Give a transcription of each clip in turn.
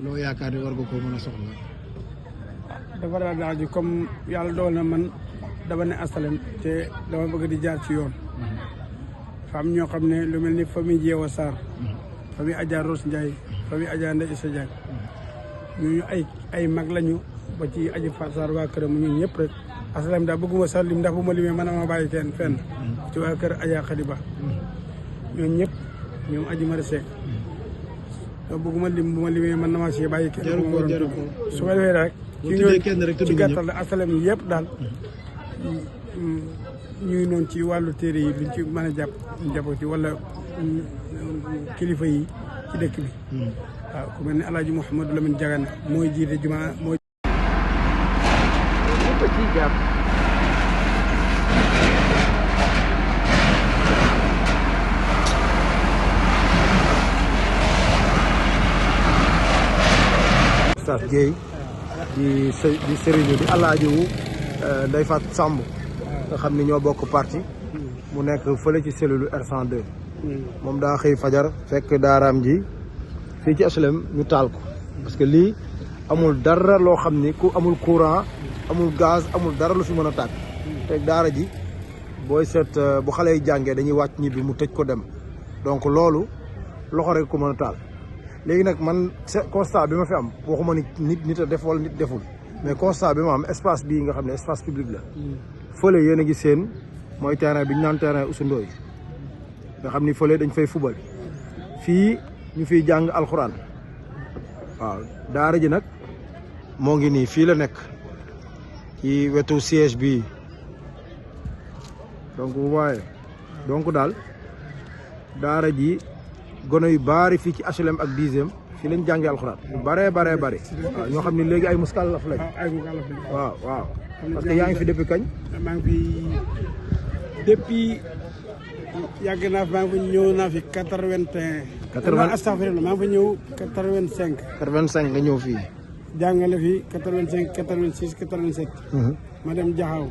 loo yaakaar ne war nga koo mën a soxla. dafa daal di comme yàlla dogal na man dama ne asalem te dama bëgg di jaar ci yoon. fa am ñoo xam ne lu mel ni famille Jeewa Sarr. famille Adja Rose Ndiaye. famille Adja Ndeye Issa Diagne. ñooñu ay mag lañu ba ci Adji Fatou Sarr waa këram ñun ñëpp rek. asalem daal bëgguma sax lim ndax bu ma limee man ma bàyyi kenn fenn. ci waa kër Adja Khady Ba. ñoom ñëpp ñoom Adji Mara Seck. bëgguma lim bu ma limee man na maa si bàyyi kenn. jaru ko su ko defee rek. ci gàttal asalem yi yëpp daal ñuy noonu ci wàllu téere yi luñ ci mën a jàpp ci wala kilifa yi ci dëkk bi. waaw ku mel ne El Hadj Mouhamadou Lamine Diagana mooy jiite jumaa mooy. ñëpp a ciy jàpp. Oustaz Guèye di sëriñu di alaajiwu Ndeye Fatou Samb nga xam ni ñoo bokk parti mu nekk fële ci cellule R102 moom daa xëy fajar fekk daaraam ji fii ci HLM ñu taal ko parce que lii amul dara loo xam ni ku amul courant amul gaz amul dara lu fi mën a tàkk te daara ji booy seet bu xale yi jàngee dañuy wàcc ñibbi mu tëj ko dem donc loolu loxo rek ko mën a taal léegi nag man constat bi ma fi am waxuma ni nit a def wala nit deful mais constat bi ma am espace bii nga xam ne espace public la fële yéen a ngi seen mooy terrain bi ñu naan terrain Oussou Ndoye nga xam ni fële dañ fay fubal fii ñu fiy jàng alxuraan waaw daara ji nag moo ngi nii fii la nekk ci wetu siège bi donc bu waaye donc daal daara ji gono yu baari fii ci HLM ak 10e fii lañ jàngee alxuraan yu baree waaw ñoo xam ne léegi ay muskàllaf lañ waaw parce que yaa ngi fi depuis kañ maa ngi fi depuis yàgg naa fi maa ngi fi ñëw naa fi 81 astafirullah maa ngi fi ñëw 85 nga ñëw fii jàngale fi 85 86 87 ma dem Jaxaw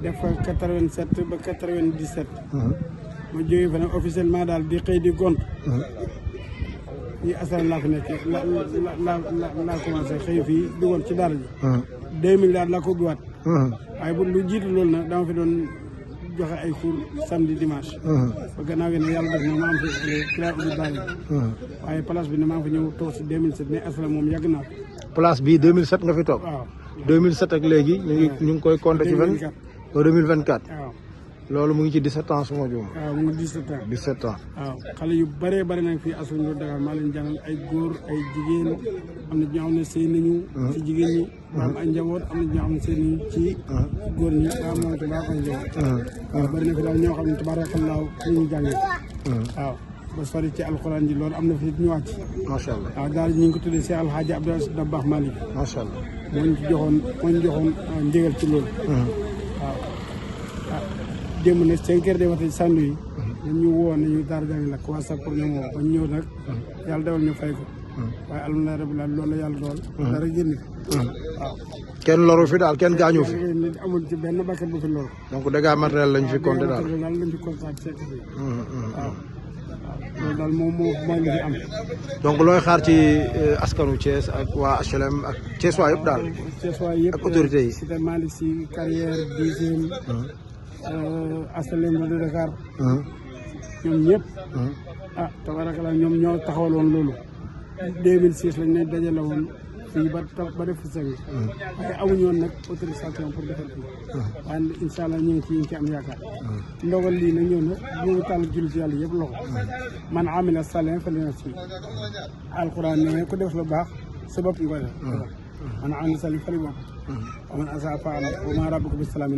def fa 87 ba 97 ma jógee fa nag officiellement daal di xëy di gont ñi asalem laa fi nekk laa commencé xëy fii di gont ci daara ji 2000 daal laa ko ubbiwaat waaye bu lu jiitu loolu nag dama fi doon joxe ay cours samedi dimanche ba gannaaw gi ne yàlla def na ma am fi ci laa ubbi daara ji waaye place bi ne maa ngi fa ñëw toog si 2007 mais asalem moom yàgg naa place bi 2007 nga fi toog waaw 2007 ak léegi ñu ngi koy compter ci 2024 waaw loolu mu ngi ci 17 ans suma juum waaw mu ngi 17 ans waaw xale yu bëree bëri nag fii asul Ndour Dakar maa leen jàngal ay góor ay jigéen am na ñoo xam ne sëy nañu ci jigéen ñi ba am ay njaboot am na ñoo xam ne sëy nañu ci góor ñi ba am moom baa koy njaboot waaw bëri na fi daal ñoo xam ne tabaarakallaahu fi ñu jàngee waaw ba sori ci alxuraan ji loolu am na fi ñu wàcc macha allah waaw daal ñu ngi ko tuddee Cheikh Alhaaji Abdoulaye Dabakh Malick macha allah moo ñu joxoon njëgal ci loolu waaw démb nag 5 heures de waxtu sànni yi dañu woo nañu daara jàng lakk waa sax pour ñu woo ba ñëw nag yàlla dewal ñu fay ko waaye alhamdulilah rabbil alamin loolu la yàlla dool dara génn waaw kenn loru fi daal kenn gaañu fi nit amul ci benn bakkat bu fi loru donc dégâts matériels lañ fi compté daal lañ fi compté ak sekk bi waaw loolu daal moom mooy li fi am donc looy xaar ci askanu Thiès ak waa HLM ak Thiès waa yëpp daal Thiès waa yëpp ak autorités yi Cité Malick Sy carrière 10e HLM de Dakar ñoom ñëpp tabarakallah ñoom ñoo taxawaloon loolu 2006 lañ ne dajale woon fii ba def fi sëñ waaye amuñu woon nag autorisation pour defal fii waaye incha allah ñu ngi ci am yaakaar ndogal lii nag ñëw na ñu tàll jullit yàlla yëpp loxo man amila salihan falinafsihi alquran ne ku def lu baax sa bopp nga koy def man amila salihan fali bopp wa man asaa fa wa ma rabbuka bi salaamin